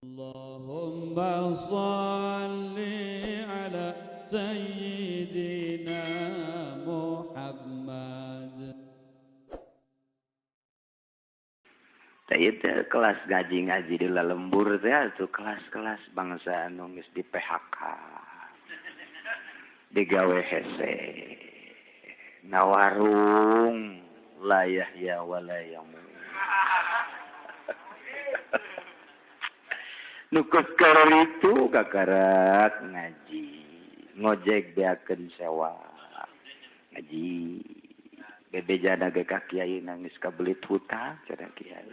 Allahumma shalli ala sayyidina Muhammad. Teh kelas ngaji-ngaji di lembur teh atuh kelas-kelas bangsa anu geus di PHK. Digawe hese. Nawarung la yahya wala yamut. Nukus itu kakarak ngaji, ngojek beakeun sewa ngaji, bebejana ge ka kiai nangis kabelit hutang cenah kiai.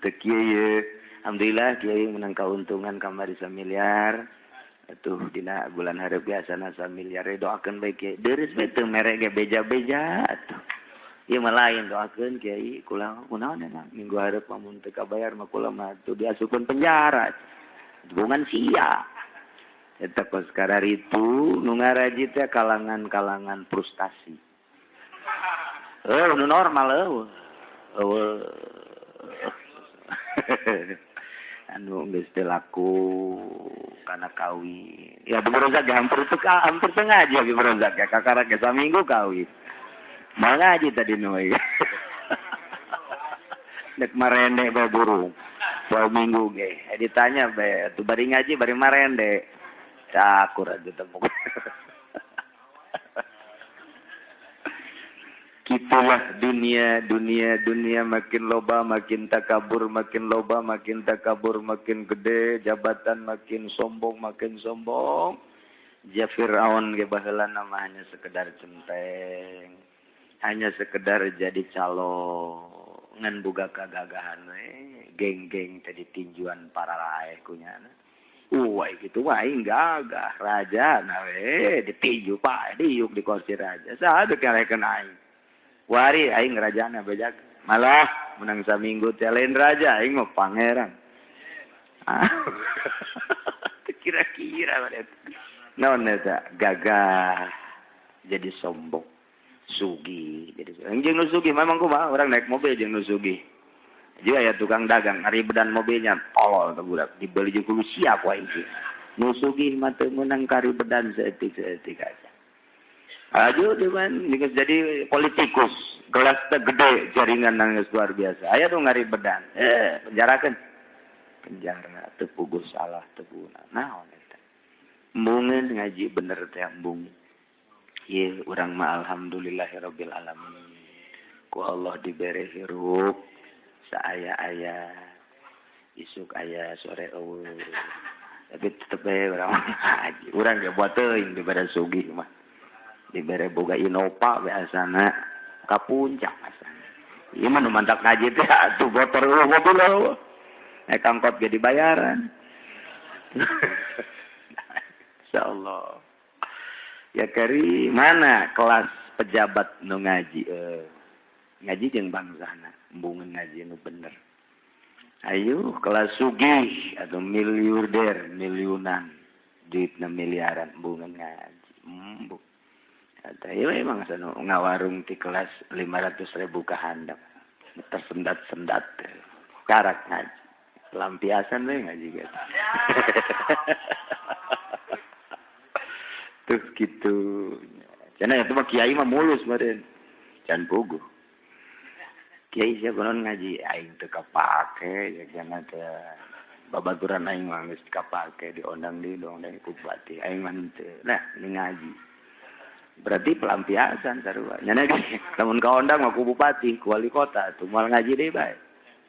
Teu kieu ye, alhamdulillah kiai menang kauntungan kamari samiliar. Atuh dina bulan hareup biasana samiliar doakeun bae kiai. Deureus bae teu mere ge beja-beja atuh. Ieu mah lain doakeun kiai kula kunaon emang minggu hareup mun teu kabayar mah kula mah atuh diasupkeun penjara. Dukungan sia. Eta kos kararitu nu ngaraji teh kalangan-kalangan frustasi. Nu normal eueuh. Eueuh. Anu geus teu laku kana kawin. Ya Abdul Razak hampir teu hampir teu ngaji Abdul Razak ya kakara ge saminggu kawin. Mau ngaji tadi nu Nek marende bae burung. Dua minggu ge. Ditanya bae atuh bari ngaji bari marende. Cakur aja tepuk. Kitulah dunia, dunia, dunia makin loba, makin takabur, makin loba, makin takabur, makin gede, jabatan makin sombong, makin sombong. Ja Fir'aun ge baheula nama hanya sekedar centeng, hanya sekedar jadi calon, ngan boga kagagahan we, geng-geng tadi tinjuan para raeh kunyana. Wah gitu wah aing gagah raja nah we ditinju pak diuk di kursi raja saha teu karekeun aing. Wari aing rajana bejak malah menang saminggu teh lain raja aing mah pangeran. Kira-kira naon eta gagah jadi sombong sugih jadi jeung nu sugih memang kumaha urang naik mobil jeung nu sugih. Juga ya tukang dagang ngaribedan mobilnya tolol teh budak dibeli jeung kudu siap wae ieu. Nu sugih mah teu meunang karibedan saeutik-saeutik aja. Aduh cuman geus jadi politikus, gelas teh gede jaringan nangis luar biasa. Aya tuh ngaribedan. Penjarakeun. Penjara teu puguh salah teu guna. Naon eta? Embungeun ngaji bener teh embung. Ieu urang mah alhamdulillahirabbil alamin. Ku Allah dibere hirup saaya-aya isuk aya sore eueuh. Tapi tetep bae urang ngaji. Urang ge buat teuing dibere sugih mah. Dibere boga Innova biasana ka puncak asana. Ieu mah nu mantak ngaji teh atuh motor eueuh mobil eueuh. Naik angkot ge dibayaran. Insyaallah. Ya kari mana kelas pejabat nu ngaji ngaji jeung bangsana embungeun ngaji nu bener. Ayo kelas sugih atau miliarder miliunan duitna miliaran embungeun ngaji. Embung. Kata ieu memang sanu ngawarung ti kelas 500.000 ka handap. Tersendat-sendat. Karak ngaji. Lampiasan we ngaji gitu. Tuh gitu. Cenah itu mah kiai mah mulus meureun. Can puguh. Kiai siapa non ngaji aing teu kapake ya jangan teh babaturan aing mah geus kapake diondang deui diondang ku bupati aing mah henteu. Nah, ini ngaji. Berarti pelampiasan sarua. Nya ge lamun kaondang mah ku bupati, ku wali kota atuh moal ngaji deui bae.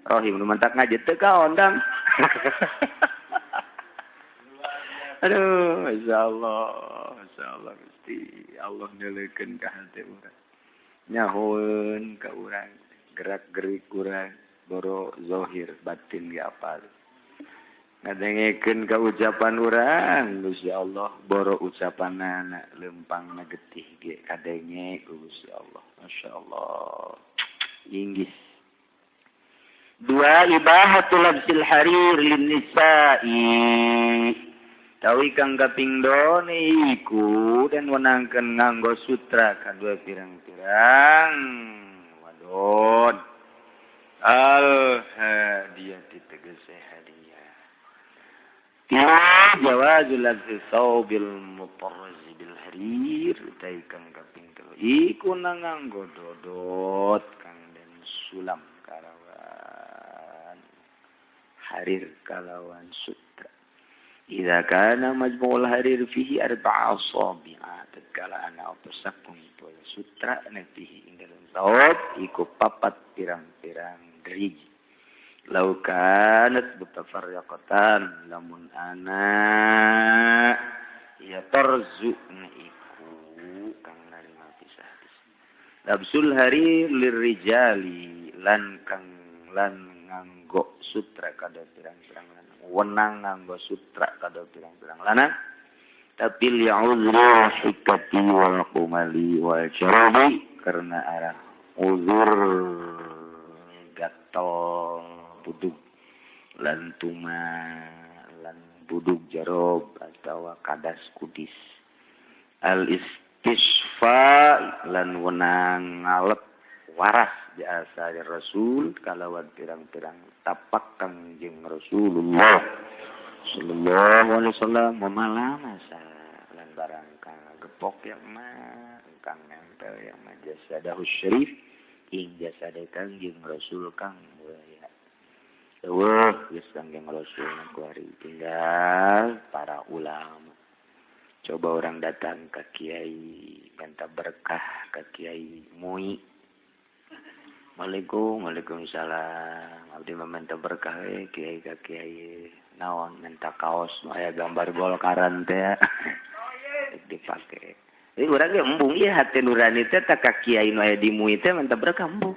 Rohim nu mantak ngaji teu kaondang. Aduh, insyaallah, insyaallah Gusti Allah neuleukeun ka hate urang. Nyahoeun ka urang, gerak-gerik urang, boro zahir batin ge apal. Ngadengekeun ka ucapan urang, Gusti Allah, boro ucapanana lempangna getih ge kadenge ku Gusti Allah. Masyaallah. Inggis. Dua ibahatul labsil harir lin nisa'i. Tawi kang kaping done iku dan wenangkeun nganggo sutra kadua pirang-pirang wadon. Al hadiyati tegese hadiah. Jawazul labsi thawbil mutarraz bil harir utai kang kaping telu iku nganggo dodot kang den sulam kalawan harir kalawan sutra. Idza kana majmu'ul harir fihi arba'a asabi'a tatkala ana apa sakumpul sutra fihi ing dalem thawb iku papat pirang-pirang deriji. Lau kanat mutafarriqatan lamun ana ya tarzuqna iku kang narima pisah. Labsul harir lirrijali lan kang lan nganggo sutra kada pirang-pirang lanang. Wenang nganggo sutra kada pirang-pirang lanang. Tapi li'udhri hikati wal qumali wal jarabi karena arah uzur gatel budug lan tuma lan budug jarob atau kadas kudis al istisfa lan wenang ngalep waras biasa Rasul kalawan pirang-pirang tapak Kangjeng Rasulullah sallallahu alaihi wasallam malamasa lan barang kang gepok yang ma kang nempel yang ma jasadahu syarif ing jasade Kangjeng Rasul kang mulya. Wah, geus Kangjeng Rasul kuari tinggal para ulama. Coba orang datang ke kiai minta berkah ke kiai mui. Waalaikum, waalaikumsalam. Abdi mah minta berkah we kiai ka kiai. Naon minta kaos nu aya gambar golkaran teh. Dipake. Jadi urang ge embung ieu hate nurani teh ta ka kiai nu aya di mui teh minta berkah embung.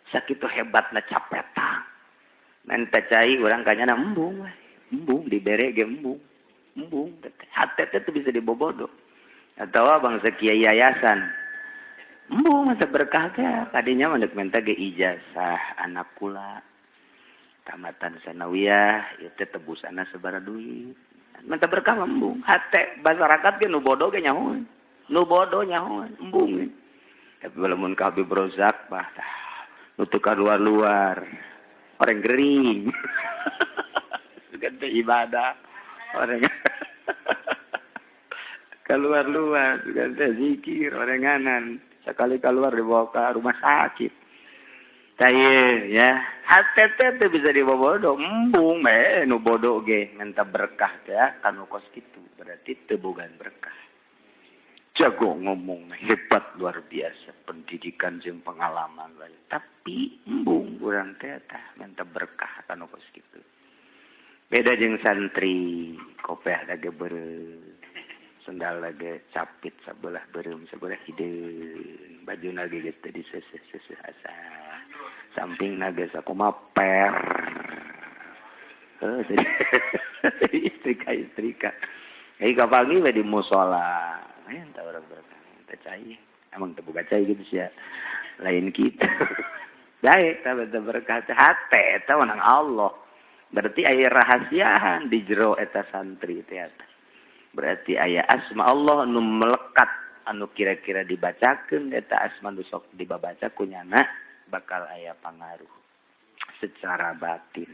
Sakitu hebatna capetang. Minta cai urang kanyana embung we. Embung dibere ge embung. Embung hate teh teu bisa dibobodo. Atawa bangsa kiai yayasan. Embung masa berkah teh kadinya mah deuk minta ge ijazah anak kula. Tamatan sanawiyah ieu teh tebusanna sabaraha duit. Minta berkah mah embung. Hate masyarakat ge nu bodoh ge nyahoan. Nu bodoh nyahoan embung. Tapi lamun ka Habib Rozak mah tah nu teu kaluar-luar. Orang gering. Sugan teh ibadah. Orang keluar-luar sugan teh zikir orenganan. Sekali keluar dibawa ke rumah sakit. Taye ya, hate teh teu bisa dibobodo, embung we nu bodoh ge minta berkah teh kanu kos kitu. Berarti teu bogaan berkah. Jago ngomong hebat luar biasa, pendidikan jeung pengalaman lain. Tapi embung urang teh tah minta berkah kanu kos kitu. Beda jeung santri, kopeah lage beureum, sendal lage capit sabelah beureum sabelah hideung, bajuna ge geus teu diseseh-seseh asa. Sampingna ge sakumaha per. Heuh, istrika-istrika. Jadi kapangi we di musala. Entah orang berkah, entah cai. Emang teu boga cai gitu sih ya. Lain kita. Baik, tah berkah hate eta menang Allah. Berarti aya rahasiaan di jero eta santri teh eta. Berarti aya asma Allah anu melekat anu kira-kira dibacakeun eta asma nu sok dibabaca ku nyana bakal aya pangaruh secara batin.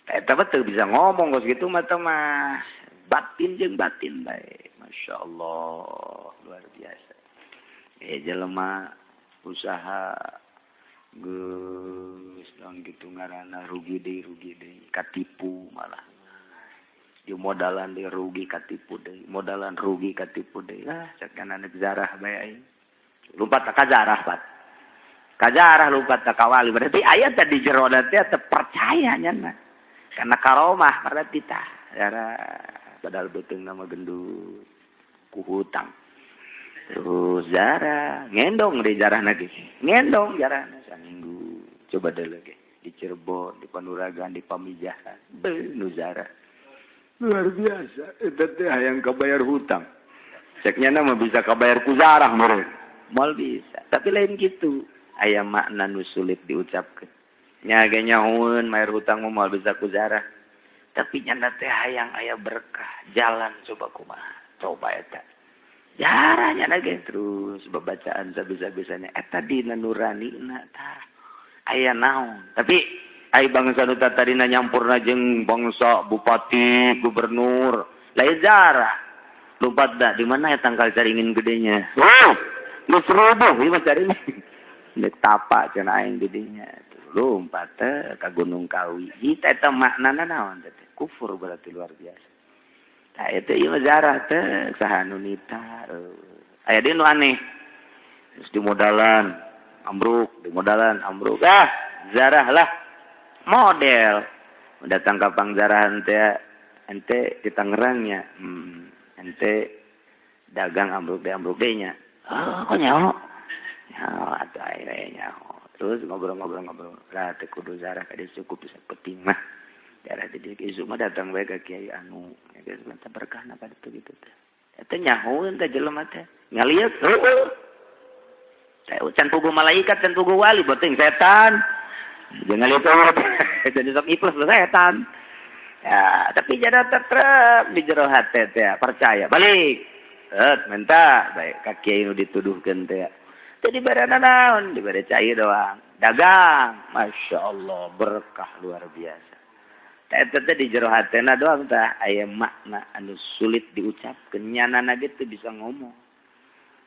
Eta mah teu bisa ngomong kos kitu mah teh mah batin jeung batin bae. Masya Allah luar biasa. Jelema usaha geus lamun kitu ngaranna rugi deui katipu malah. Di modalan deui rugi katipu deui, modalan rugi katipu deui. Ah cek kana zarah bae aing. Lumpat ka zarah pat. Ka zarah lumpat ka wali berarti aya teh di jero teh teu percaya nya. Karena karomah berarti tah. Zarah padahal beuteung mah gendut ku hutang. Terus jarah ngendong di jarah lagi. Ngendong jarahna saminggu. Coba deuleu ge di Cirebon, di Panuragan, di Pamijahan. Beuh nu jarah. Luar biasa eta teh hayang kabayar hutang. Ceknya mah bisa kabayar ku jarah meureun. Moal bisa. Tapi lain kitu. Aya makna nu sulit diucapkeun. Nya ge nyahoeun mayar hutang mah moal bisa ku jarah. Tapi nyanda teh hayang aya berkah jalan coba kumaha. Coba eta. Jarahnya lagi terus bacaan sabisa-bisanya eta dina nuranina tah aya naon. Tapi Ai bangsa nu tadina nyampurna jeung bangsa bupati, gubernur, lain zarah. Lompat dah di mana ya tangkal caringin gedenya. Oh, geus rubuh ieu mah caringin. Dek tapa cenah aing didinya. Lompat teh ka Gunung Kawi. Kita eta maknana naon teh? Kufur berarti luar biasa. Tah eta ieu mah zarah teh saha nu nita. Aya deui nu aneh. Terus dimodalan ambruk, dimodalan ambruk. Ah, zarah lah. Model datang ka pangzarahan teh ente di Tangerangnya. Ente dagang ambruk deh nya. Oh, kok nyaho? Nyaho atuh aing nyaho. Terus ngobrol-ngobrol-ngobrol. Lah teu kudu zarah ka dieu cukup sapeting mah. Darah di dieu isuk mah datang bae ka kiai anu. Geus mah berkahna ka ditu kitu teh. Eta nyahoeun teh jelema teh. Ngalieu heueuh. Teh can puguh malaikat, can puguh wali, beuting setan. Jangan lihat jadi sok ikhlas setan. Ya, tapi jadi tetep di jero hate teh percaya. Balik. Et minta baik ka kiai nu dituduhkeun teh. Jadi barana naon dibere cai doang. Dagang, Masya Allah berkah luar biasa. Teh teh di jero hatena doang tah aya makna anu sulit diucapkeun nyanana ge teu bisa ngomong.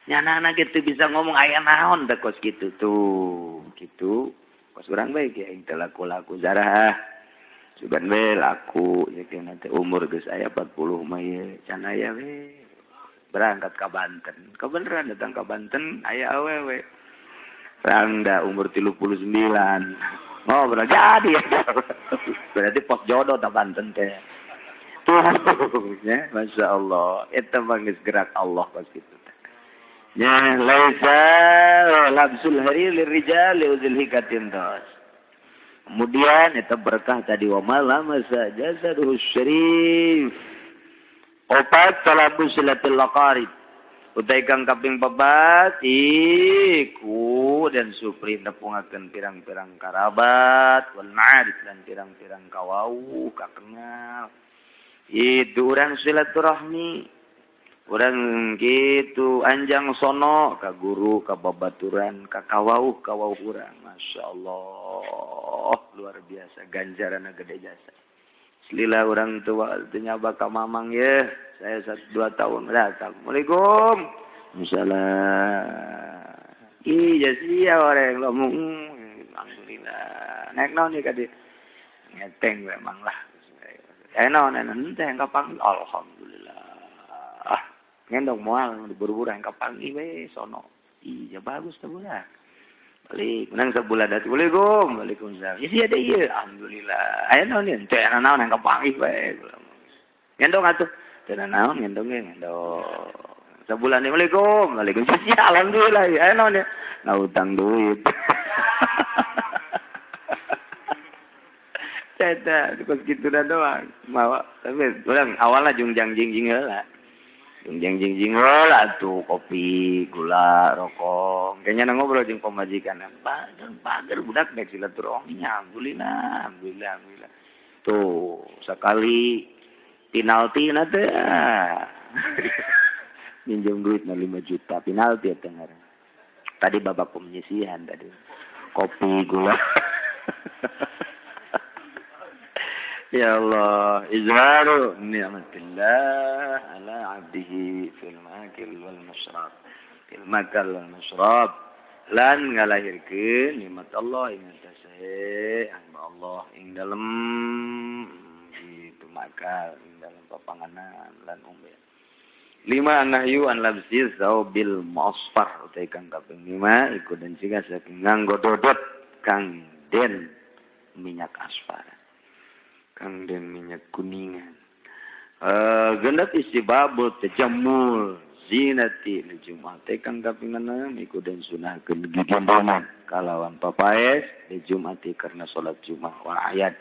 Nyanana ge teu bisa ngomong aya naon teh kos kitu tuh. Kitu kos urang bae ge aing teh laku-laku zarah. Sugan we laku yakin nanti umur geus aya 40 mah ye can aya we. Berangkat ka Banten. Kebeneran datang ka Banten aya awewe. Rangda umur 39. Oh, berarti jadi. Berarti pos jodoh ta Banten teh. Tuh, ya, Masya Allah. Eta mah geus gerak Allah pas kitu teh. Ya, laisa labsul harir lirijal liuzil hikatin tos. Kemudian eta berkah tadi wa malam masa jasaduhu syarif. Opat talabu silatil laqarib. Utai kang kaping papat iku dan supri nepungakeun pirang-pirang karabat wal ma'arif dan pirang-pirang kawau kakenal. Itu urang silaturahmi. Urang gitu anjang sono ka guru ka babaturan ka kawau kawau urang. Masya Allah luar biasa ganjaran gede jasa. Lila orang tua nyaba ka mamang ye saya 1-2 tahun datang. Assalamualaikum. Misalnya iya sia orang ngomong alhamdulillah naik naon nih kadi ngeteng memang lah. Naon ente yang kapanggih alhamdulillah. Ah ngendong moal diburu-buru yang kapanggih we sono. Iya bagus teh budak. Balik menang sebulan dati Assalamualaikum. Waalaikumsalam. Ya sia deui ieu alhamdulillah. Aya naon ieu teh naon yang kapanggih we. Ngendong atuh. Teu naon ngendong ge ngendong. Sebulan Assalamualaikum. Waalaikumsalam. Alhamdulillah. Aya naon ieu? Nah utang duit. Eta kos kitu da doang. Mawa tapi urang awalna jungjang jingjing heula. Jungjang jingjing heula tuh kopi, gula, rokok. Kayaknya ngobrol jeung pamajikan. Bager, bager budak nek silaturahmi alhamdulillah, alhamdulillah, alhamdulillah. Tuh, sekali penalti na teh. Minjem duit na 5 juta penalti eta ngaran. Tadi babak penyisihan tadi. Kopi, gula. Ya Allah, izharu ni'matillah ala 'abdihi fil makil wal mashrab. Fil makal wal mashrab. Lan ngalahirkeun nikmat Allah ing atase hamba Allah ing dalem itu makal ing dalem papanganan lan ombe. 5 nahyu an labsi saubil musfar utai kang kaping 5 iku den cegah saking nganggo dodot kang den minyak asfar. Kang den minyak kuningan. Genep istibabut tajammul zinati li Jumat kang kaping 6 iku den sunahkeun gigireun kalawan papaes di Jumat karena salat Jumat wal ayat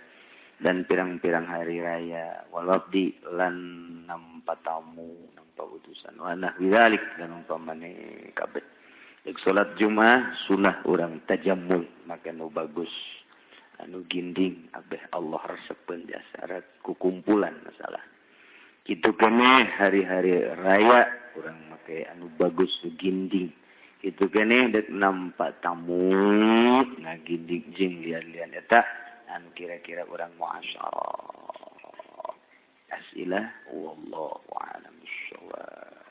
dan pirang-pirang hari raya walabdi lan nampa tamu nampa utusan wa nahwi dzalik dan umpamane kabeh. Dek salat Jumat sunah urang tajammul maka nu bagus anu ginding abeh Allah resepeun jasara kukumpulan masalah. Kitu keneh hari-hari raya urang make anu bagus ginding. Kitu keneh dek nampa tamu ngaginding jeung lian-lian eta anu kira-kira urang muasyarah. Asilah wallahu a'lam bissawab.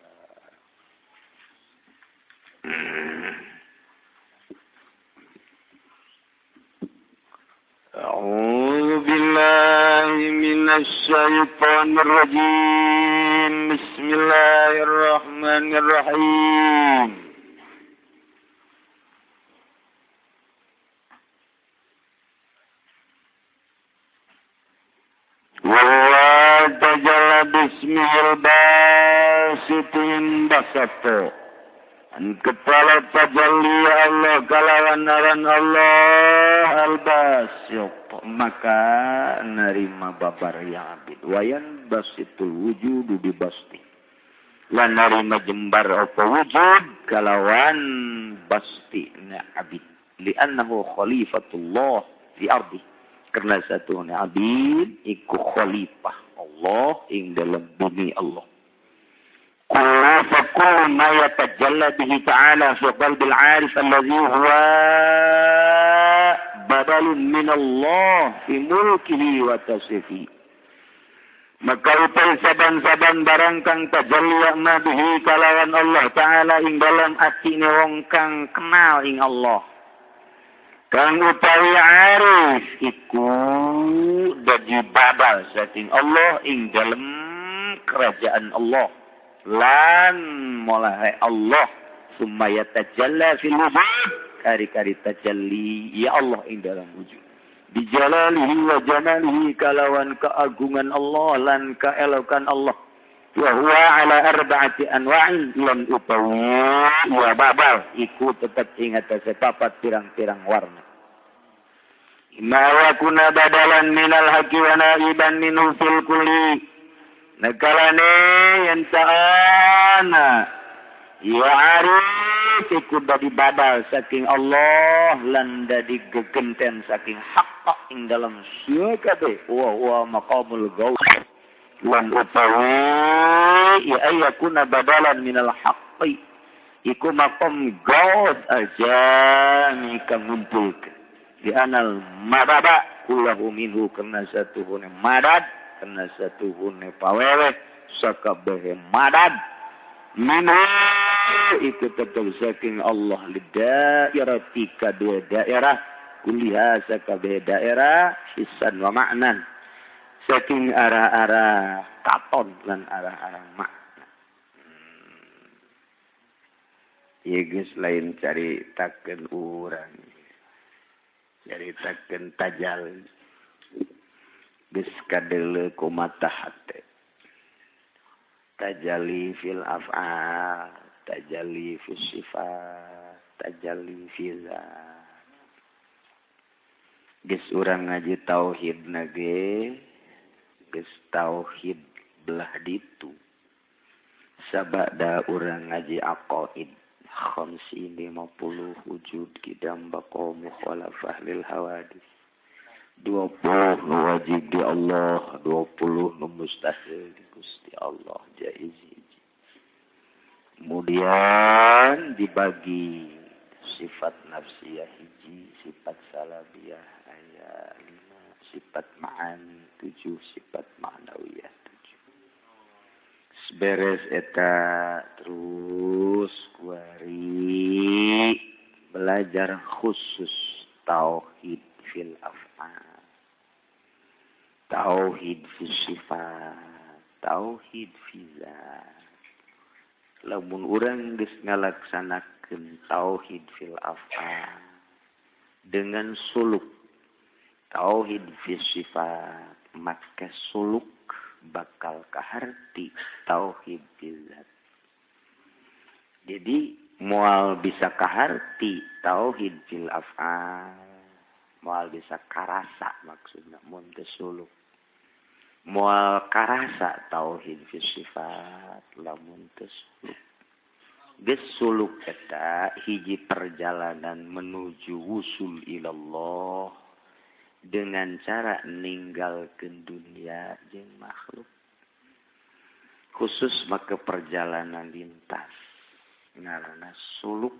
A'udzu billahi minasy syaithanir rajim. Bismillahirrahmanirrahim. Wa tajalla bismihil basitin basata. Kepala tajalli Allah kalawan aran Allah al-basit, maka nerima babar yang abid wayan basitul wujudu bibasti lan nerima jembar apa wujud kalawan basti na abid li'annahu khalifatullah fi ardi, karena satu na abid iku khalifah Allah ing dalam bumi Allah. فكل ما يتجلى به تعالى في قلب العارف الذي هو بدل من الله في ملكه وتصريفه. Maka utai saban-saban barang kang tajalli ma bihi kalawan Allah Ta'ala ing dalam atine wong kang kenal ing Allah. Kang utawi arif iku dadi badal saking Allah ing dalam kerajaan Allah. Lan molahe Allah summa yatajalla fil wujud, kari-kari tajalli ya Allah ing dalam wujud bijalalihi wa jamalihi kalawan keagungan Allah lan keelokan Allah wa huwa ala arba'ati anwa'in lan utawi wa babal iku tetep ing atase papat pirang-pirang warna. Ma wa kuna badalan minal haqqi wa naiban minhu fil kulli. Nakalane yang ta'ana ya arif iku dadi badal saking Allah lan dadi gegenten saking hak ing dalam sakabeh wa huwa maqamul ghaus lan utawi ya ayakuna badalan minal haqqi iku maqam ghaus aja kang ngumpulkeun di anal madada kullahu minhu karena satuhune madad karena satu hune pawewe sakabehe madad minhu iku tetep saking Allah lidairati kadua daerah kuliha sakabehe daerah hisan wa maknan saking arah-arah katon lan arah-arah makna. Ya geus lain caritakeun urang, caritakeun tajal geus kadeuleu ku mata hate. Tajalli fil af'al, tajalli fis sifat, tajalli fi zat. Geus urang ngaji tauhid na ge, geus tauhid belah ditu. Sabada urang ngaji aqaid khamsin 50 wujud kidam baqa mukhalafah lil hawadis. 20 wajib di Allah, 20 mustahil di Gusti Allah jaiz. Kemudian dibagi sifat nafsiyah hiji, sifat salabiyah aya 5, sifat ma'ani 7, sifat ma'nawiyah 7. Beres eta terus kuari belajar khusus tauhid fil af'al, tauhid fi sifat, tauhid fi zat. Lamun urang geus ngalaksanakeun tauhid fil af'al dengan suluk, tauhid fi sifat, maka suluk bakal kaharti tauhid fi zat. Jadi moal bisa kaharti tauhid fil af'al, moal bisa karasa maksudna mun teu suluk. Moal karasa tauhid fi sifat lamun teu suluk. Geus suluk eta hiji perjalanan menuju wusul ilallah dengan cara ninggalkeun dunia jeung makhluk. Khusus maka perjalanan lintas ngaranna suluk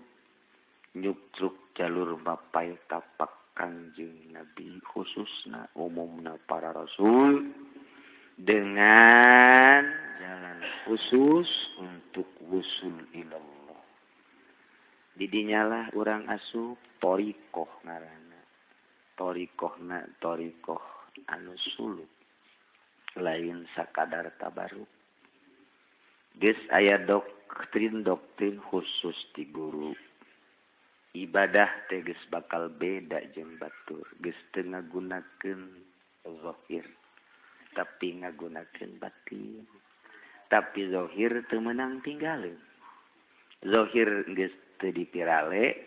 nyutruk jalur mapai tapak Kangjeng Nabi khususna umumna para rasul dengan jalan khusus untuk wusul ilallah. Didinyalah urang asup thoriqoh ngaranna. Thoriqohna thoriqoh anu suluk lain sakadar tabaruk. Geus aya doktrin-doktrin khusus ti guru. Ibadah teh geus bakal beda jeung batur, geus teu ngagunakeun zahir tapi ngagunakeun batin. Tapi zahir teu meunang tinggalin. Zahir geus teu dipirale,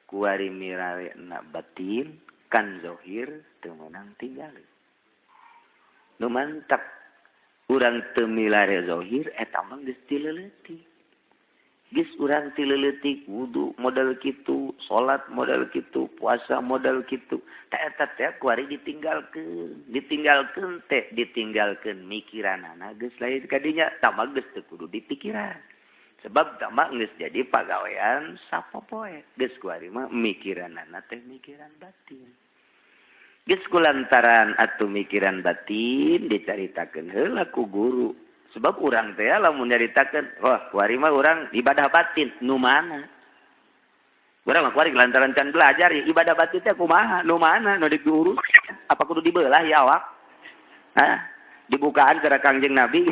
kuari mirale na batin, kan zahir teu meunang tinggalin. Nu mantak urang teu milare zahir eta mah geus tileuletik. Geus urang tileuletik wudu modal kitu, salat modal kitu, puasa modal kitu. Ta eta teh kuari ditinggalkeun, ditinggalkeun teh ditinggalkeun mikiranana geus lain kadinya, tah mah geus teu kudu dipikiran. Sebab tah mah geus jadi pagawean sapopoe. Geus kuari mah mikiranana teh mikiran batin. Geus kulantaran atuh mikiran batin dicaritakeun heula ku guru. Sebab urang teh lamun nyaritakeun, wah kuari mah urang ibadah batin nu mana? Urang mah kuari lantaran can belajar ya, ibadah batin teh kumaha? Nu mana nu diurus? Apa kudu dibelah ya awak? Hah? Dibukaan cara Kangjeng Nabi.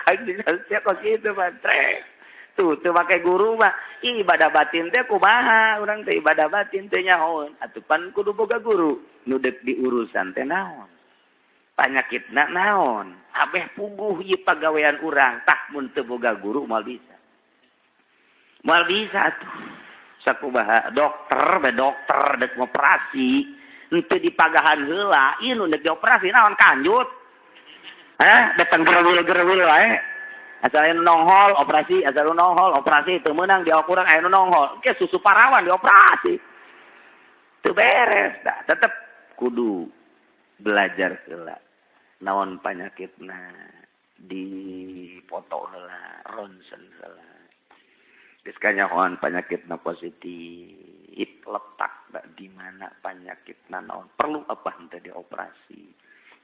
Kangjeng Nabi kok kitu mah trek. Tuh teu make guru mah ibadah batin teh kumaha? Urang teh ibadah batin teh nyahoeun. Atuh pan kudu boga guru nu deuk diurusan teh naon? Panyakitna naon? Abeh puguh ieu pagawean urang tah mun teu boga guru moal bisa. Moal bisa atuh. Sakumaha dokter be dokter deuk ngoperasi henteu dipagahan heula, ieu nu deuk dioperasi naon kanjut. Hah, datang gerewil-gerewil wae. Asal aya nu nonghol operasi, asal nu nonghol operasi teu meunang di urang aya nu nonghol. Ke susu parawan dioperasi. Teu beres dah, tetep kudu belajar heula. Naon panyakitna dipoto heula, ronsen heula. Geus kanyahoan panyakitna positif, letak di mana panyakitna naon, perlu apa henteu dioperasi.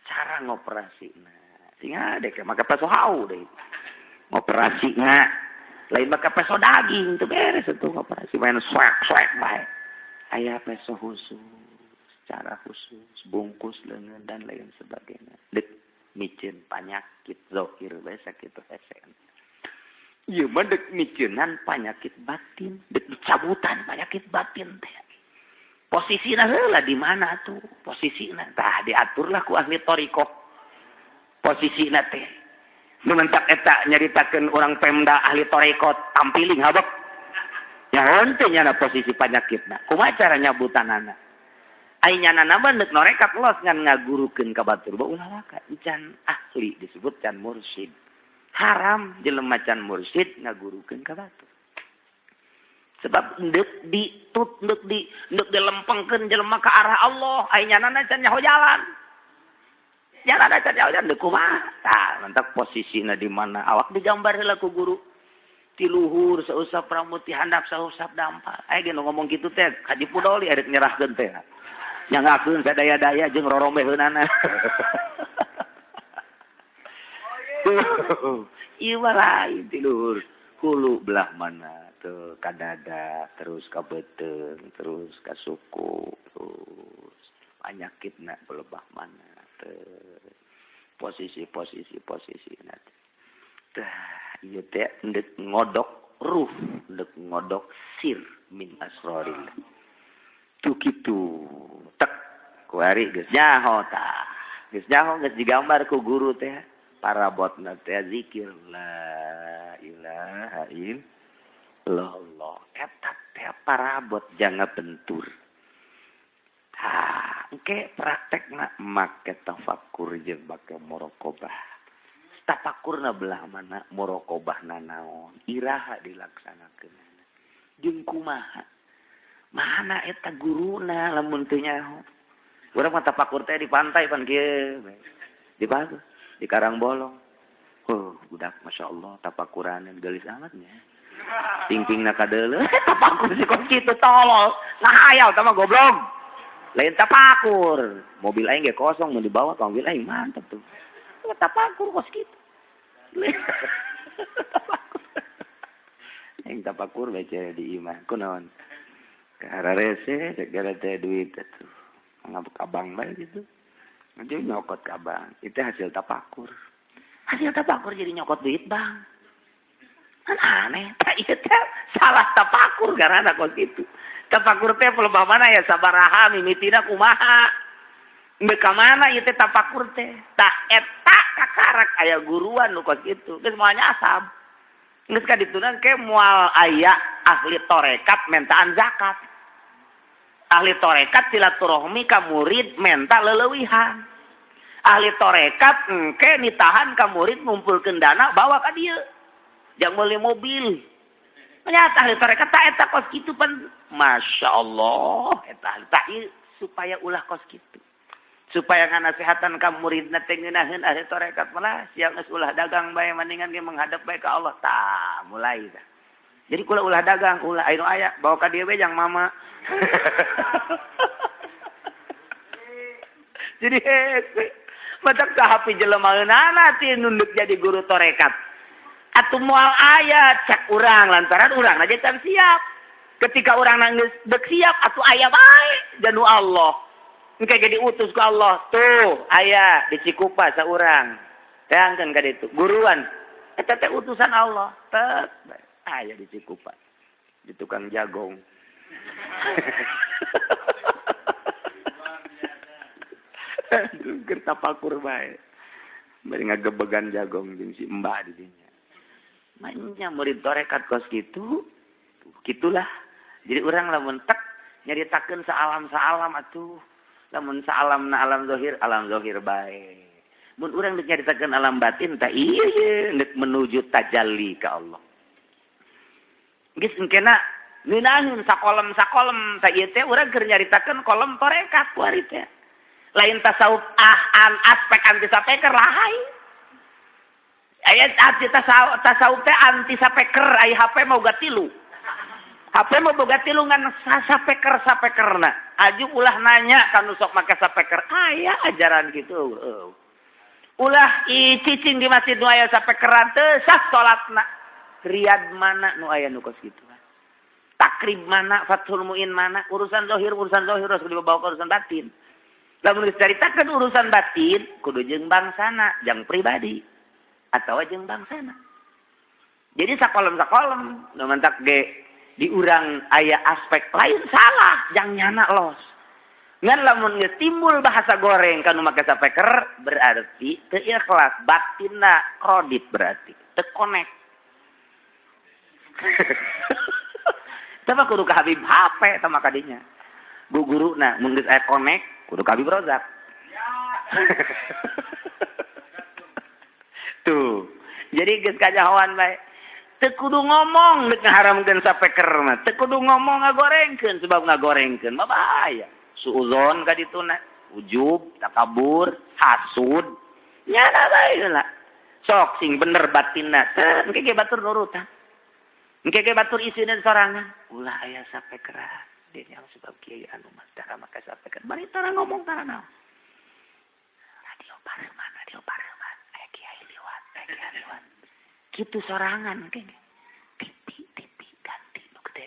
Cara ngoperasina sing dek make peso hau deui. Ngoperasina lain make peso daging teu beres atuh ngoperasi main swek-swek bae. Aya peso khusus, cara khusus, bungkus lengan dan lain sebagainya. Dek micin panyakit zahir bae sakitu hese. Ieu mah dek miceunan panyakit batin, dek dicabutan panyakit batin teh. Posisina heula di mana tuh? Posisina tah diaturlah ku ahli thoriqoh. Posisina teh. Nu mentak eta nyaritakeun urang Pemda ahli thoriqoh tampiling habek. Nyahoeun teh nyana posisi panyakitna. Kumaha cara nyabutanana? Ai nyana mah deuk norekat los ngan ngagurukeun ka batur ba ulah waka can ahli disebut can mursyid. Haram jelema can mursyid ngagurukeun ka batur. Sebab deuk ditut deuk di deuk dilempengkeun jelema ka arah Allah, ai nyanana can nyaho jalan. Jalan can nyaho jalan deuk kumaha? Tah, mantak posisina di mana awak digambar heula ku guru. Ti luhur sausap rambut ti handap sausap dampal. Aya ge nu ngomong kitu teh Haji Pudoli arek nyerahkeun teh. Nyangakeun sadaya-daya jeung rorombeheunana. Ieu mah lain ti luhur. Hulu belah mana tuh ka dada, terus ka beuteung, terus ka suku, terus panyakitna belebah mana teh. Posisi-posisi posisina teh. Tah, ieu teh deuk ngodok ruh, deuk ngodok sir min asrarillah. Tuh kitu. Tek kuari geus nyaho tah. Geus nyaho geus digambar ku guru teh. Parabotna teh zikir la ilaha illallah. Eta teh parabot jangan bentur. Tah, engke praktekna make tafakur jeung make muraqabah. Tafakurna belah mana, muraqabahna naon, iraha dilaksanakeunana. Jeung kumaha? Mana eta guruna lamun teu nyaho. Urang mah tafakur teh di pantai pan kieu. Di pantai, di Karangbolong. Oh, budak Masya Allah tapakuran geulis amat nya. Pingpingna kadeuleu tapakur si kos kitu tolol. Ngahayal tah mah goblok. Lain tapakur. Mobil aing ge kosong mun dibawa ka mobil aing mantap tuh. Tapakur kos kitu. Tapakur. Aing tapakur bae di imah. Kunaon? Kararese segala teh duit atuh. Ngabuk abang bae gitu. Nanti nyokot ke abang. Itu hasil tapakur. Hasil tapakur jadi nyokot duit bang. Kan aneh. Ieu teh salah tapakur karena kos kitu. Tapakur teh pelebah mana ya sabaraha mimitina kumaha. Deuk ka mana ieu teh tapakur teh. Tah eta kakarak aya guruan nu kos kitu. Geus moal nyasab. Geus ka dituna ke moal aya ahli tarekat mentaan zakat. Ahli tarekat silaturahmi ka murid menta leleuwihan. Ahli tarekat engke nitahan ka murid ngumpulkeun dana bawa ka dieu. Jang meuli mobil. Ternyata ahli tarekat tak eta kos kitu pan Masya Allah eta ahli tak supaya ulah kos kitu. Supaya nganasehatan ka muridna teh ngeunaheun ahli tarekat malah siang geus ulah dagang bae mendingan ge menghadap bae ka Allah tah mulai tah. Jadi kula ulah dagang ulah anu aya bawa ka dieu we jang mama. Jadi hese matak sahapi jelema eunana ti nunduk jadi guru tarekat. Atuh moal aya cek urang lantaran urang aja can siap. Ketika urang nangis dek siap atuh aya bae janu Allah. Engke jadi utus ku Allah tuh aya di Cikupa saurang. Teangkeun ka ditu guruan eta teh utusan Allah. Tek aya di Cikupa. Di tukang jagong. Keur tapakur bae. Bari ngagebegan jagong jeung si Mbak di dinya. Manya murid tarekat kos kitu, gitulah. Jadi urang lamun tek nyaritakeun saalam-saalam atuh. Lamun saalamna alam zahir bae. Mun urang deuk nyaritakeun alam batin tah ieu ye deuk menuju tajalli ka Allah. Geus engkena ngeunaheun sakolem-sakolem tah ieu teh urang keur nyaritakeun kolom tarekat kuari teh. Lain tasawuf an aspek anti sapeker lahai. Aya anti tasawuf teh anti sapeker aya HP mau boga tilu. HP mau boga tilu ngan sapeker-sapekerna. Aju ulah nanya ka nu sok make sapeker. Aya ajaran gitu. Ulah cicing di masjid nu aya sapekeran teu sah salatna. Riyad mana nu aya nu kos kitu. Takrib mana, Fathul Muin mana, urusan zahir harus dibawa ke urusan batin. Lamun geus caritakeun urusan batin kudu jeung bangsana, jang pribadi atawa jeung bangsana. Jadi sakolem-sakolem nu mantak ge diurang aya aspek lain salah, jang nyana los. Ngan lamun geus timbul bahasa goreng kanu make sapeker berarti teu ikhlas, batinna krodit berarti, teu connect. Tah kudu ka Habib HP tah maka dinya. Bu guruna mun geus aya connect kudu ka Habib Rozak. Tuh. Jadi geus kajahoan bae. Teu kudu ngomong deuk ngaharamkeun sapeker mah. Teu kudu ngomong ngagorengkeun sebab ngagorengkeun mah bahaya. Suuzon ka dituna, ujub, takabur, hasud. Nyana bae heula. Sok sing bener batinna. Teu engke ge batur nurutan. Engke ge batur isina sorangan. Ulah aya sapekeran. Dia yang sebab kiai anu mah tara make sapeker. Bari tara ngomong tara naon. Radio Pareman, aya kiai liwat, aya kiai liwat. Kitu sorangan engke. TV ganti nu gede.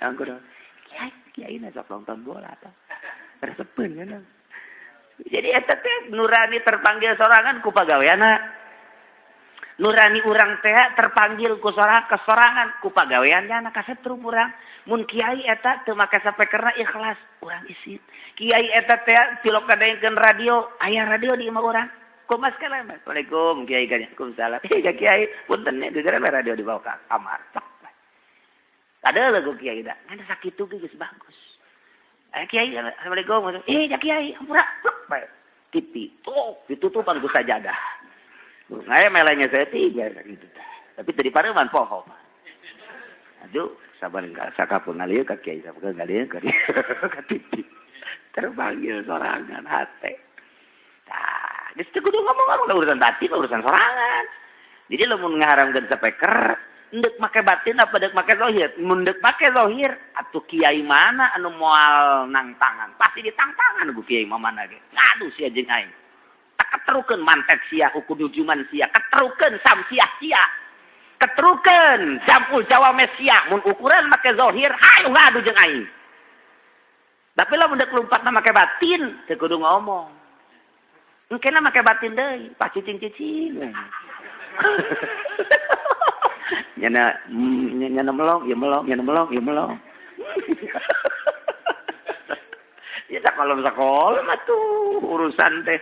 Anggur. Kiai na sok nonton bola tah. Resepeun kan. Jadi eta teh nurani terpanggil sorangan ku pagaweana. Nurani urang teh terpanggil ku sorang kesorangan ku pagaweannya anak kasetrum urang. Mun kiai eta teu make sapekerna ikhlas urang isin. Kiai eta teh tilok kadaengkeun radio, aya radio di imah urang. Kumas kana Assalamualaikum kiai ka Waalaikumsalam. Eh ka kiai punten nya gegeran radio dibawa ka kamar. Ada lagu kiai da. Ngan sakitu ge geus bagus. Aya kiai Assalamualaikum. Eh ja kiai hampura bae. TV tuh ditutupan ku sajadah. Ngaya melenya saya tiga gitu. Tapi tadi pareman poho. Aduh, sabar enggak sakapun ngalieu ka kiai, sabar ngalieu ka TV. Terpanggil sorangan hate. Tah, geus teu kudu ngomong urusan batin, urusan sorangan. Jadi lamun ngaharamkeun sapeker, Ndek make batin apa dek make zahir? Mun dek make zahir atuh kiai mana anu moal nang tangan? Pasti ditangtangan ku kiai mana ge. Ngadu sia jeung aing. Tak keterukeun mantek sia uku dujuman sia, keterukeun samsiah sia. Keterukeun jamul jawame sia mun ukuran make zahir hayu ngadu jeung aing. Tapi lamun dek lumpatna make batin teu kudu ngomong. Engkena make batin deui, pas cicing-cicing. Nyana nyana melong, ya melong, nyana melong, ya melong. Ya sakolom-sakolom atuh urusan teh.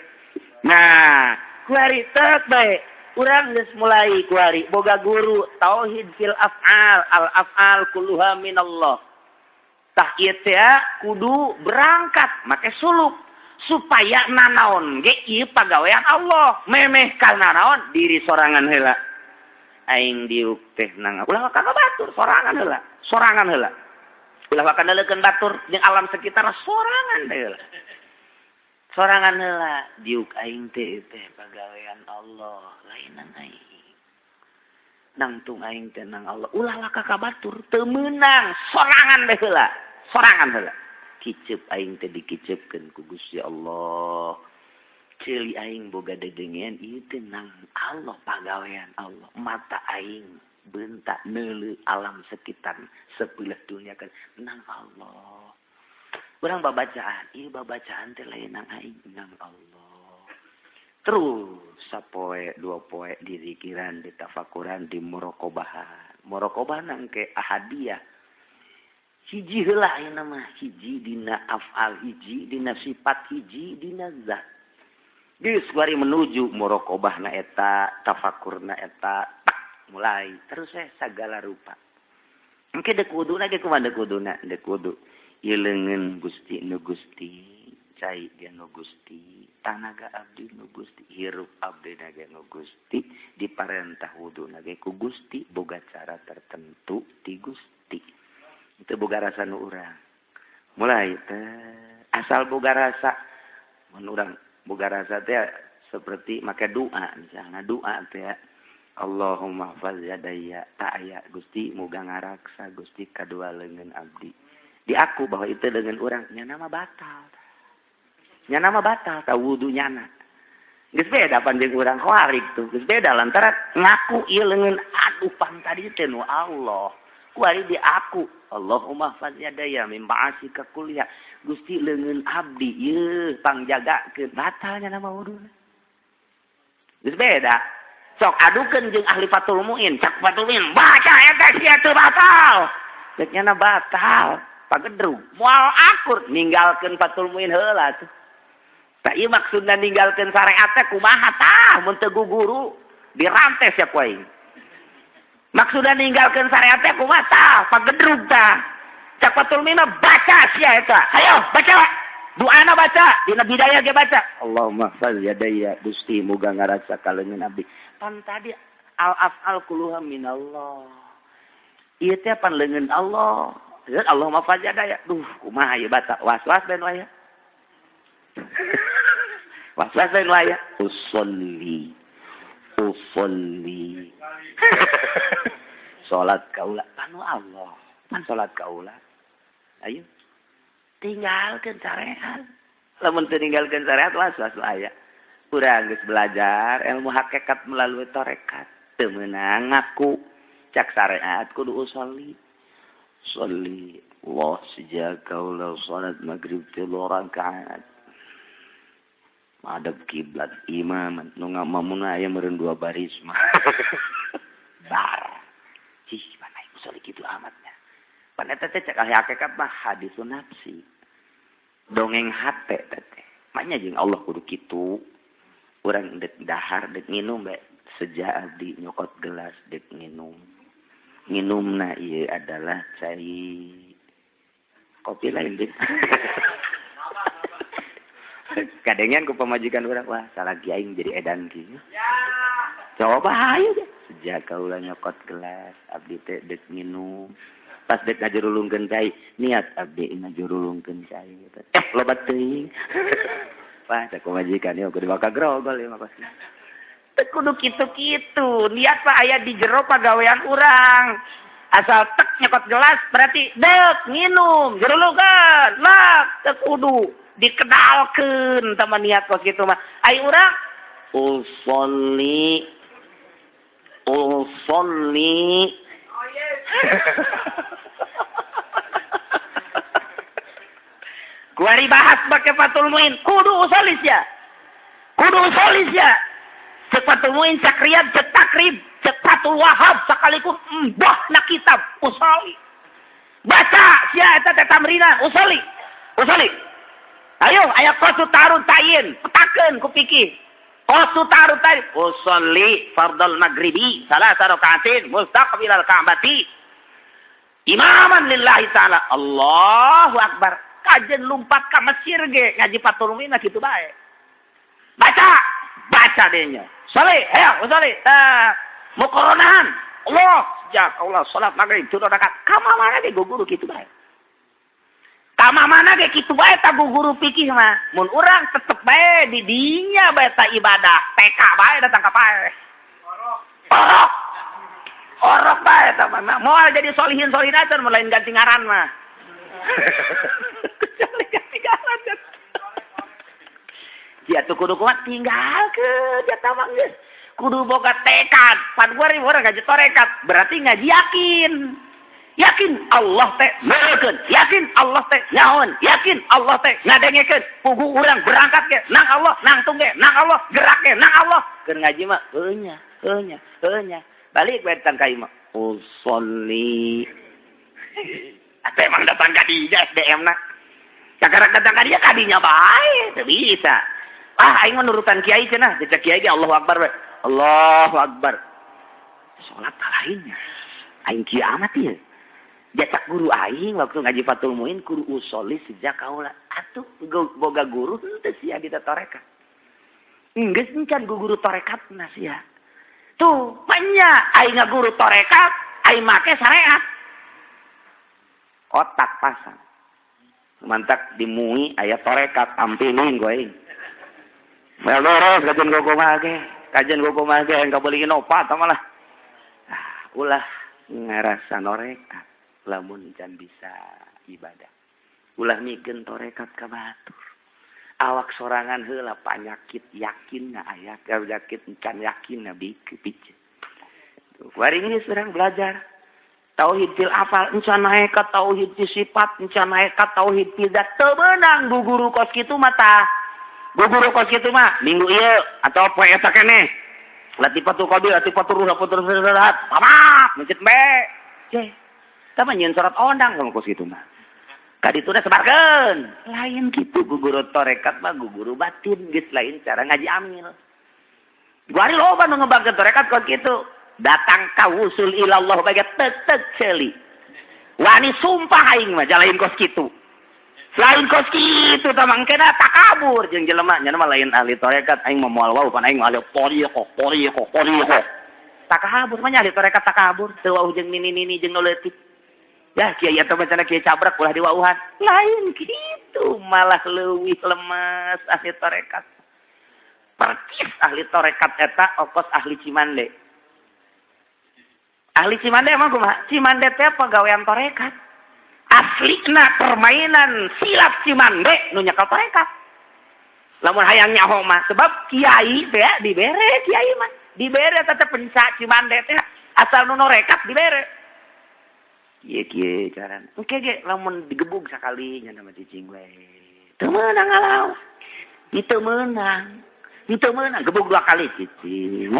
Nah, kuari tek bae. Urang geus mulai kuari boga guru tauhid fil af'al, al af'al kulluha minallah. Tah ieu teh kudu berangkat make suluk supaya nanaon ge ieu pagawean Allah. Memeh ka nanaon diri sorangan heula. Aing diuk teh nang ulah ka batur sorangan heula, sorangan heula. Ulah ka neuleukeun batur jeung alam sekitar sorangan teh heula. Sorangan heula diuk aing teh teh pagawean Allah, lainan aing. Nangtung aing teh nang Allah, ulah ka batur teu meunang sorangan teh heula, sorangan heula. Kicep aing teh dikicepkeun ku Gusti Allah. Ceuli aing boga dedengean ieu teh nang Allah pagawean Allah. Mata aing bentak neuleu alam sekitar sebelah dunia kan nang Allah. Urang babacaan, ieu babacaan teh lain nang aing nang Allah. Terus sapoe dua poe dizikiran, ditafakuran, di muraqabahan. Muraqabah nangke ahadiyah. Hiji heula ayeuna mah, hiji dina afal hiji, dina sifat hiji, dina zat. Geus kuari menuju muraqabah na eta, tafakur na eta, tak mulai terus sagala rupa. Engke deuk wuduna ge kumaha deuk wuduna, deuk wudu. Ieu leungeun Gusti nu Gusti, cai ge nu Gusti, tanaga abdi nu Gusti, hirup abdi na ge nu Gusti, diparentah wuduna ge ku Gusti, boga cara tertentu ti Gusti. Itu boga rasa nu urang. Mulai teh asal boga rasa mun urang boga rasa teh seperti make doa misalnya doa teh Allahumma hafaz yadayya ta'aya Gusti muga ngaraksa Gusti kadua leungeun abdi. Diaku bahwa itu dengan urang nya nama batal. Nya nama batal ta wudu nyana. Geus beda pan jeung urang khawarij tuh, geus beda lantaran ngaku ieu leungeun aduh pan tadi teh nu Allah. Kuari diaku Allahumma hafaz yadayya min ma'asika kulliha. Gusti leungeun abdi ieu pangjagakeun batalnya nama wuduna. Geus beda. Sok adukeun jeung ahli Fathul Muin, cak Fathul Muin baca eta sia teu batal. Geus nyana batal, pagedrug. Moal akur ninggalkeun Fathul Muin heula tuh. Tah ieu maksudna ninggalkeun syariat teh kumaha tah mun teu guru dirantes ya ku aing. Maksudna ninggalkeun syariat teh kumaha tah pagedrug tah. Cak Fathul Muin baca sia eta. Hayo baca. Doana baca, dina bidayah ge baca. Allahumma hafaz yadayya Gusti muga ngarasa ka leungeun abdi. Pan tadi al af'al kulluha minallah. Ieu teh pan leungeun Allah. Allahumma hafaz yadayya. Duh, kumaha ieu baca? Was-was bae nu aya. Was-was bae nu aya. Usolli. Usolli. Salat kaula panu Allah. Pan salat kaula. Ayo. Tinggalkeun syariat. Lamun teu ninggalkeun syariat was-was aya. Urang geus belajar ilmu hakikat melalui tarekat. Teu meunang ngaku cak syariat kudu usolli. Sholli Allah sejak kaula salat maghrib 3 rakaat. Madep kiblat imaman nu ngamamuna aya meureun 2 baris mah. Bar. Cih, mana usolli kitu amatnya. Pan eta teh cek ahli hakikat mah hadisun nafsi. Dongeng hate teh. Maknya jeung Allah kudu kitu. Urang dek dahar dek nginum bae sejak abdi nyokot gelas dek nginum. Nginumna ieu adalah cai kopi lain dek. Kadengan ku pamajikan urang wah salah aing jadi edan kieu. Coba ayo deh. Sejak kaula nyokot gelas abdi teh dek nginum. Pas dek ngajurulungkeun cai, niat abdi ngajurulungkeun cai. Loba teuing. Wah, cak pamajikan ieu kudu bakal grogol ieu mah pasti. Teu kudu kitu-kitu. Niat mah aya di jero pagawean urang. Asal tek nyekot gelas berarti dek minum jerulukan lak teu kudu dikedalkeun tah niat kos kitu mah. Ai urang usolli usolli. Kuari bahas pakai Fathul Muin, kudu usolis ya. Kudu usolis ya. Cek Fathul Muin, cek Riyad, cek Takrib, cek Fathul Wahab sekaligus mbah na kitab usoli. Baca sia eta teh tamrina usoli. Usoli. Ayo aya qasu tarun tayin, petakeun ku pikir. Qasu tarun tayin, usolli fardal maghribi salasa rakaatin mustaqbilal ka'bati. Imaman lillahi ta'ala. Allahu akbar. Kajen lumpat ka Mesir ge ngaji Fathul Muin kitu bae. Baca, baca denya. Soli, ayo soli. Mukoronahan. Allah, sejak Allah salat maghrib tilu rakaat. Ka mana ge guru kitu bae. Ka mana ge kitu bae ta guru pikih mah. Mun urang tetep bae di dinya bae ta ibadah, TK bae datang ka paeh. Orok. Orok. Orok bae ta mah. Moal jadi solihin solihin acan mun lain ganti ngaran mah. Dia tuh kudu kuat tinggal ke dia tawang geus kudu boga tekad pan gua orang ngaji tarekat berarti ngaji yakin yakin Allah teh meukeun yakin Allah teh nyaon yakin Allah teh ngadengekeun pugu urang berangkat ge nang Allah nangtung ge nang Allah gerak ge nang Allah keur ngaji mah heuh nya heuh nya heuh nya balik bae datang ka imah usolli. Atau emang datang ka dinya SDM na cakarak datang ka dia kadinya bae teu bisa. Ah, aing mah nurutan kiai cenah, cek kiai ge Allahu Akbar we. Allahu Akbar. Salat lainnya. Aing kieu amat ieu. Jacak guru aing waktu ngaji Fathul Muin kudu usoli sejak kaula. Atuh boga guru henteu sia di tarekat. Geus encan guru tarekatna sia. Tuh, banyak aing guru tarekat, aing make syariat. Otak pasang. Mantak dimui aya tarekat tampilin ku aing. Beres kajian goko mage, kajian goko mage yang kabeliin opat malah. Ah, ulah ngarasa norekat, lamun can bisa ibadah. Ulah mikeun torekat ka batur. Awak sorangan heula panyakit yakin na aya, yakin can yakin na bieu. Kuari geus urang belajar. Tauhid fil afal encan naek ka tauhid fi sifat, encan naek ka tauhid fi zat. Teu meunang bu guru kos kitu mah tah. Guru kos kitu mah minggu ieu atau poe eta keneh. Latifatul qadir, latifatul ruh, latifatul ruh, tamat, mencet be. Ceh. Tah mah nyieun surat ondang sama kos kitu mah. Ka ditu teh sebarkeun. Lain kitu guru tarekat mah guru batin geus lain cara ngaji amil. Guari loba nu ngebangkeun tarekat kos kitu. Datang ka wusul ilallah bae tek-tek ceuli. Wani sumpah aing mah jalain kos kitu. Lain kos kitu tah mangkena takabur jeung jelema nya mah lain ahli tarekat aing mah moal wau pan aing ahli thariqah thariqah thariqah. Takabur mah nya ahli tarekat takabur teu wau jeung nini-nini jeung nu leutik. Ya kiai eta mah cenah kiai cabrak ulah diwauhan. Lain kitu malah leuwih lemes ahli tarekat. Percis ahli tarekat eta okos ahli Cimande. Ahli Cimande emang kumaha? Cimande teh pagawean tarekat. Aslina permainan silat Cimande nu nyekel tarekat. Lamun hayang nyaho mah sebab kiai teh dibere kiai mah dibere teh penca Cimande teh asal nu norekat dibere. Kieu kieu carana. Engke ge lamun digebug sakali nya mah cicing we. Teu meunang ngalawan. Teu meunang. Teu meunang gebug dua kali cicing.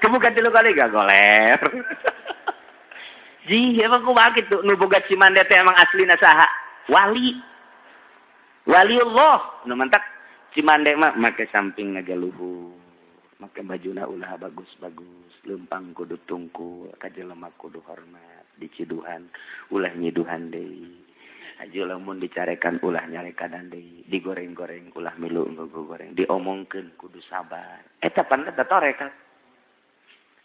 Gebug tilu kali gak goler. Ji, emang kumaha kitu nu boga Cimande teh emang aslina saha? Wali. Waliullah. Nu mantak Cimande mah make samping ngagaluhur. Make bajuna ulah bagus-bagus, lempang kudu tungkul, ka jelema kudu hormat, diciduhan ulah nyiduhan deui. Aju lamun dicarekan ulah nyarekanan deui, digoreng-goreng ulah milu goreng, diomongkeun kudu sabar. Eta pan eta tarekat.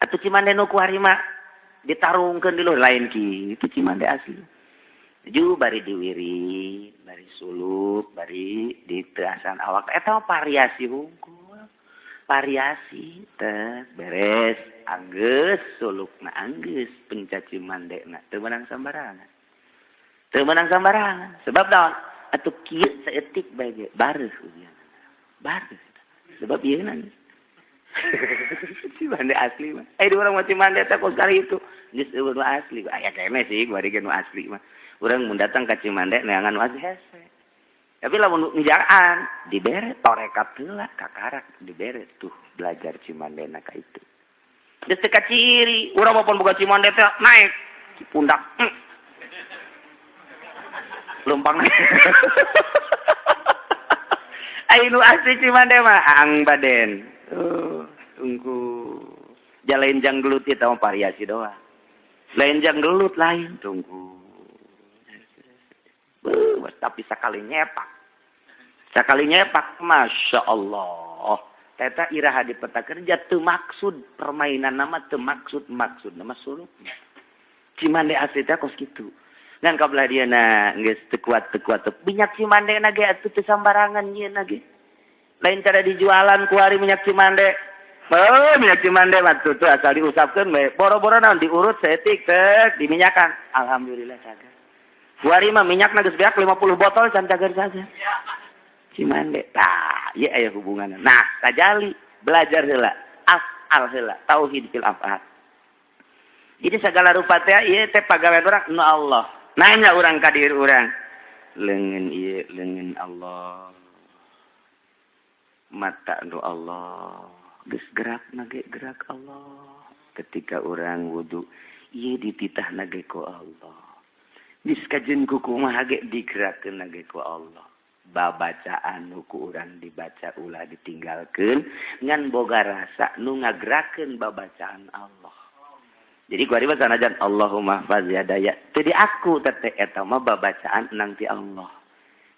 Atuh Cimande nu kuari mah ditarungkeun di luhur lain kitu Cimande asli. Ju bari diwirid, bari suluk, bari diteasan awak eta mah variasi hungkul. Variasi teh beres anggeus sulukna anggeus pencaci mandekna teu meunang sambarangan. Teu meunang sambarangan sebab naon? Atuh kieu saeutik bae ge bareuh ujianna. Bareuh. Sebab ieu na Cimande asli mah. Eh di urang mah Cimande teh kos kali itu. Geus eueuh nu asli. Aya keneh sih bari ge nu asli mah. Urang mun datang ka Cimande neangan nu asli hese. Tapi lamun nijaan dibere torekat heula kakarak dibere tuh belajar Cimande na ka itu. Geus teu kaciri, urang mah pon boga Cimande teh naik di pundak. Lempang. Ai nu asli Cimande mah ang baden. Tunggu. Jalain jang gelut itu mah variasi doang. Lain jang gelut lain tunggu. Tapi sekali nyepak. Sekali nyepak, Masya Allah. Teta iraha di peta kerja teu maksud permainan nama teu maksud maksud nama suluknya. Cimande asli teh kos kitu. Ngan kabelah dia na geus teu kuat teu kuat. Minyak Cimande na ge atuh teu sambarangan nyieun ge. Lain cara dijualan ku hari minyak Cimande. Oh, minyak Cimande mah tuh asal diusapkeun we. Boro-boro naon diurut saeutik tek diminyakan. Alhamdulillah cager. Kuari mah minyakna geus beak 50 botol can cager-cager. Cimande. Tah, ieu aya hubunganna. Nah, tajali belajar heula, afal heula, tauhid fil afal. Jadi segala rupa teh ieu teh pagawean urang nu Allah. Nanya urang ka diri urang. Leungeun ieu leungeun Allah. Mata nu Allah, geus gerak na ge gerak Allah. Ketika urang wudu, ieu dititahna ge ku Allah. Geus kajeun kumaha ge digerakkeun na ge ku Allah. Babacaan nu ku urang dibaca ulah ditinggalkeun ngan boga rasa nu ngagerakeun babacaan Allah. Jadi ku ari mah sanajan Allahumma hfaz yadaya teu diaku teh eta mah babacaan nang ti Allah.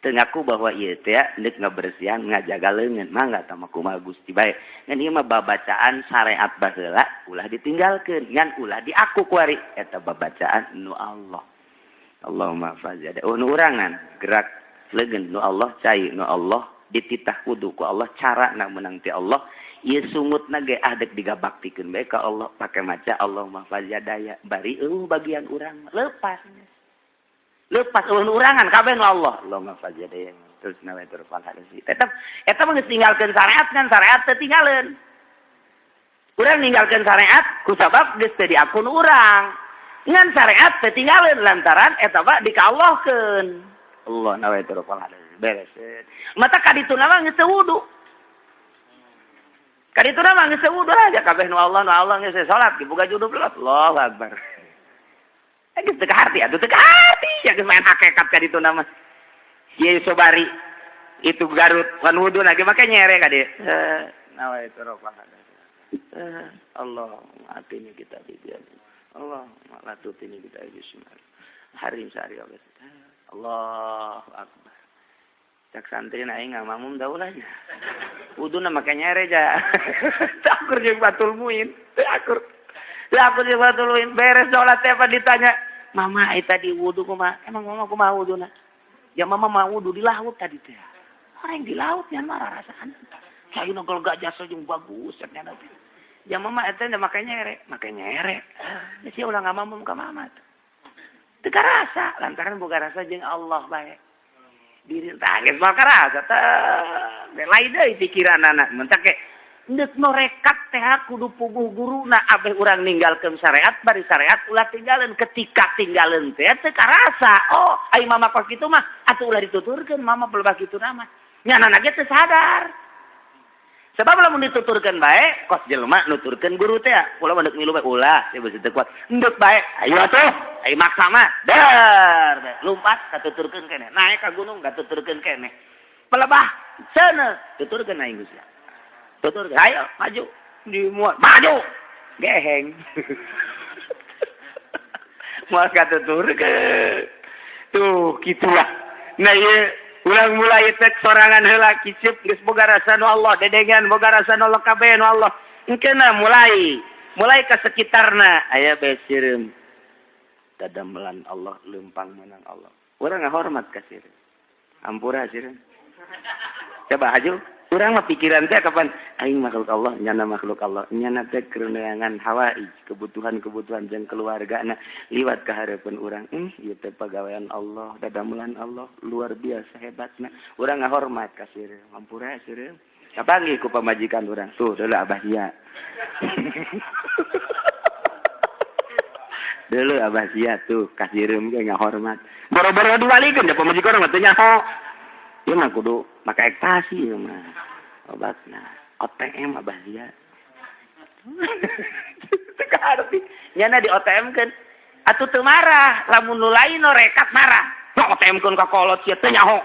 Teu ngaku bahwa ieu teh deuk ngabersihan ngajaga leungeun mangga tah mah kumaha Gusti bae. Ngan ieu mah babacaan syariat baheula ulah ditinggalkeun ngan ulah diaku ku ari eta babacaan nu Allah. Allahumma hfaz yadaya. Oh nu urangan gerak leungeun nu Allah cai nu Allah dititah kudu ku Allah cara na meunang ti Allah ieu sungutna ge ah deuk digabaktikeun bae ka Allah pake maca Allahumma hfaz yadaya bari eueuh bagian urang lepas. Lepas ulun urangan kabeh nu Allah. Allahumma hfaz yadaya terus nawe terus hadis. Tetep eta mah geus ninggalkeun syariat kan syariat teu tinggalkeun. Urang ninggalkeun syariat ku sabab geus teu diakun urang. Ngan syariat teu tinggalkeun lantaran eta mah dikallahkeun. Allah nawe terus hadis. Beres. Mata kadituna mah geus teu wudu. Kadituna mah geus teu wudu aja kabeh nu Allah geus salat dibuka judul Allahu Akbar. Geus teu kaharti atuh teu kaharti ya geus main hakikat ka ditu mah. Kiai Sobari itu Garut kan wudu lagi make nyere ka dieu. Nawa itu rofa. Allah atini kita bibi. Allah la tutini kita bismillah. Harim sari Allah. Allahu Akbar. Cak santri na aing ngamamum daulahnya. Wuduna make nyere ja. Teu akur jeung Batul Muin, teu akur. Teu akur jeung Batul Muin beres salat teh ditanya, "Mama ai tadi wudu kumaha?" Emang mama kumaha wuduna? Ya mama mah wudu di laut tadi teh. Orang di laut nya mah rarasaan. Cai nu gajah jeung bagus nya teh. Ya mama eta make nyere, make nyere. Sia ulah ngamamum ka mama tuh. Teu karasa lantaran boga rasa jeung Allah bae. Diri tah geus moal karasa teh. Lain deui pikiranana. Mun teh ke deuk norekat teh kudu puguh guruna abeh urang ninggalkeun syariat bari syariat ulah tinggalkeun ketika tinggalkeun teh teu karasa. Oh, ai mama kos kitu mah atuh ulah dituturkeun mama pelebah kitu mah. Nyanana ge teu sadar. Sebab lamun dituturkeun bae kos jelema nuturkeun guru teh ulah mah deuk milu bae ulah teh beusi teu kuat. Endek bae ayo atuh ai maksa mah dar lumpat katuturkeun keneh naik ka gunung katuturkeun keneh. Pelebah seuneu tuturkeun aing geus. Tutur, ayo maju dimuat maju geheng moal katuturkeun tuh gitulah. Nah ieu ulang mulai tek sorangan heula kicip geus boga rasa nu Allah dedengan boga rasa nu Allah kabeh nu Allah engkeuna mulai ka sekitarna aya bae sireum dadamelan Allah leumpang meunang Allah urang ngahormat ka sireum ampura sireum coba haju Urang mah pikiran teh kapan aing makhluk Allah, nyana makhluk Allah, nyana teh kerenangan hawaij, kebutuhan-kebutuhan jeung keluargana liwat ka hareupeun urang. Ieu teh pagawean Allah, dadamelan Allah, luar biasa hebatna. Urang ngahormat ka sireum, hampura sireum. Kapanggih ku pamajikan urang. Tuh, deuleu abah sia. Deuleu abah sia tuh ka sireum ge ngahormat. Boro-boro diwalikeun da pamajikan urang mah teu nyaho. Ieu mah kudu maka ekstasi ieu mah. Obatna OTM abah sia. Teu kaharti. Nyana di OTM-keun. Atuh teu marah, lamun nu lain nu rekat marah. Nu OTM-keun ka kolot sia teu nyaho.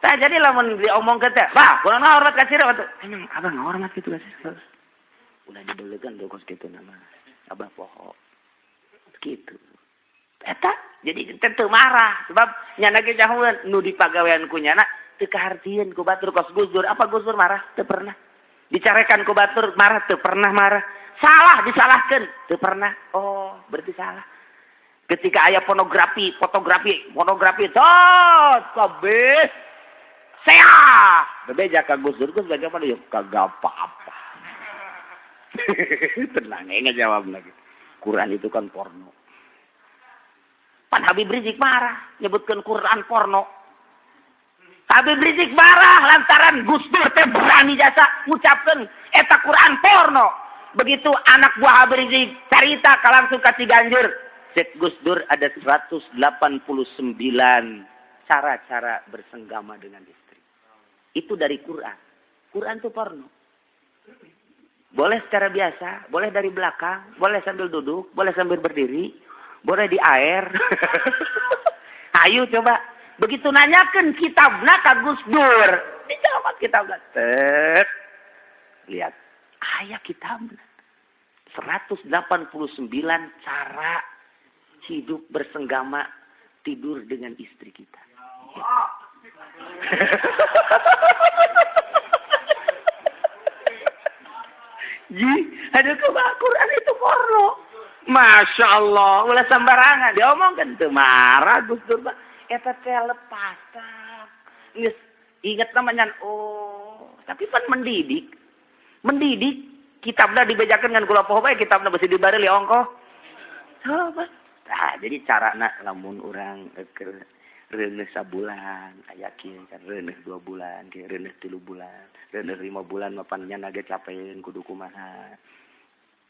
Tah jadi lamun diomongkeun teh, "Bah, kurang ngahormat ka sireum atuh." Emang abah ngahormat kitu ka sireum. Ulah dibeulegan tuh kos kitu nama. Abah poho. Kitu. Eta jadi teu marah sebab nyana ge nyahoeun nu dipagawean ku nyana teu kahartieun ku batur kos Gus Dur. Apa Gus Dur marah? Teu pernah. Dicarekan ku batur marah? Teu pernah marah. Salah disalahkeun? Teu pernah. Oh, berarti salah. Ketika aya pornografi, fotografi, pornografi tot kabeh seah. Bebeja ka Gus Dur, Gus bagaimana ya kagak apa-apa. Tenang, enggak jawab lagi. Quran itu kan porno. Pan Habib Rizik marah nyebutkan Quran porno. Habib Rizik marah lantaran Gus Dur teh berani jasa ngucapkeun eta Quran porno. Begitu anak buah Habib Rizik carita ka langsung ka Ciganjur. Cek Gus Dur ada 189 cara-cara bersenggama dengan istri. Itu dari Quran. Quran itu porno. Boleh secara biasa, boleh dari belakang, boleh sambil duduk, boleh sambil berdiri, boleh di air. Ayo coba. Begitu nanyakan kitabna ka Gus Dur. Dijawab kitabna. Tet. Lihat. Aya kitabna. 189 cara hidup bersenggama tidur dengan istri kita. Ji, ada Quran itu porno. Masya Allah, ulah sembarangan diomongkan teu marah Gus Dur mah. Eta teh lepas tak. Geus ingat namanya oh, tapi pan mendidik. Mendidik kitabna dibejakeun ngan kula poho bae kitabna beusi dibareuli ongkoh. Coba. Nah, jadi carana lamun urang keur reuneuh sabulan, aya kieu kan reuneuh 2 bulan, kieu reuneuh 3 bulan, reuneuh 5 bulan mapan nya ge capeun kudu kumaha.